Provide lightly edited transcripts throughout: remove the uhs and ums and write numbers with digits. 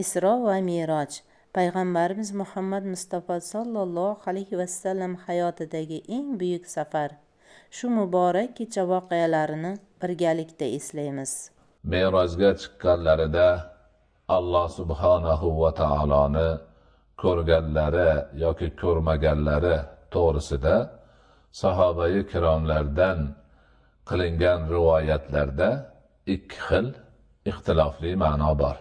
Isro va Meroj payg'ambarimiz Muhammad Mustafa sollallohu alayhi vasallam hayotidagi eng buyuk safar. Shu muborak kecha voqealarini birgalikda eslaymiz. Merojga chiqqanlarida Alloh subhanahu va taoloni ko'rganlari yoki ko'rmaganlari to'g'risida sahobai kiromlardan qilingan rivoyatlarda ikki xil ixtilofli ma'no bor.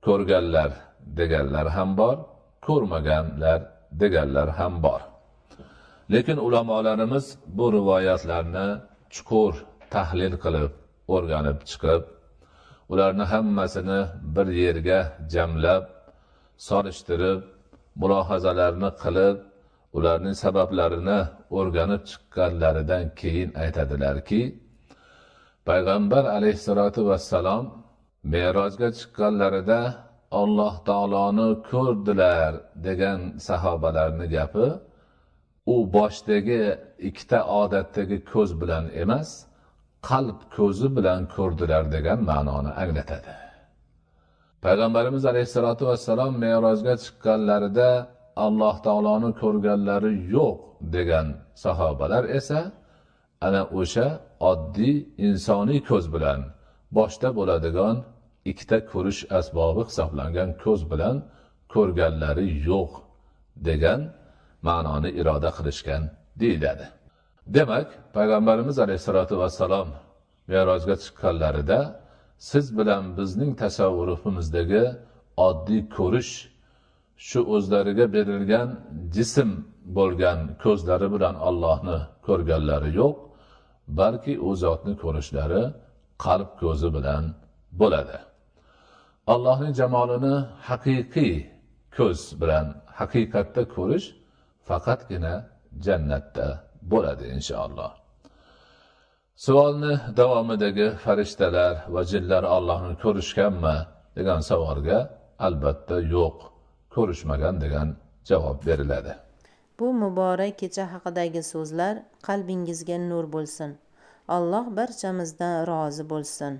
Ko'rganlar deganlar ham bor, ko'rmaganlar deganlar ham bor. Lekin ulamolarimiz bu rivoyatlarni chuqur tahlil qilib, o'rganib chiqib, ularni hammasini bir yerga jamlab, solishtirib, mulohazalarni qilib, ularning sabablarini o'rganib chiqqanlaridan keyin aytadilarki, payg'ambar alayhissalotu vassalom Merojga chiqqanlarida Alloh taoloni ko'rdilar degan sahobalarning gapi u boshdagi ikkita odatdagi ko'z bilan emas, qalb ko'zi bilan ko'rdilar degan ma'noni anglatadi. Payg'ambarimiz alayhissalotu vassalom Merojga chiqqanlarida Alloh taoloni ko'rganlari yo'q degan sahobalar esa ana o'sha oddiy insoniy ko'z bilan, boshda bo'ladigan ikkita ko'rish asbobi hisoblangan ko'z bilan ko'rganlari yo'q degan ma'noni iroda qilishgan deyiladi. Demak, payg'ambarimiz alayhissalotu vassalom Merojga chiqqanlarida siz bilan bizning tasavvurimizdagi oddiy ko'rish, shu o'zlariga berilgan jism bo'lgan ko'zlari bilan Allohni ko'rganlari yo'q, balki u zotni ko'rishlari qalb ko'zi bilan bo'ladi. Allohning jamolini haqiqiy ko'z bilan haqiqatda ko'rish faqatgina jannatda bo'ladi inshaalloh. Savolni davomidagi farishtalar va jinlar Allohni ko'rishganmi degan savolga albatta yo'q, ko'rishmagan degan javob beriladi. Bu muborak kecha haqidagi so'zlar qalbingizga nur bo'lsin. Alloh barchamizdan rozi bo'lsin.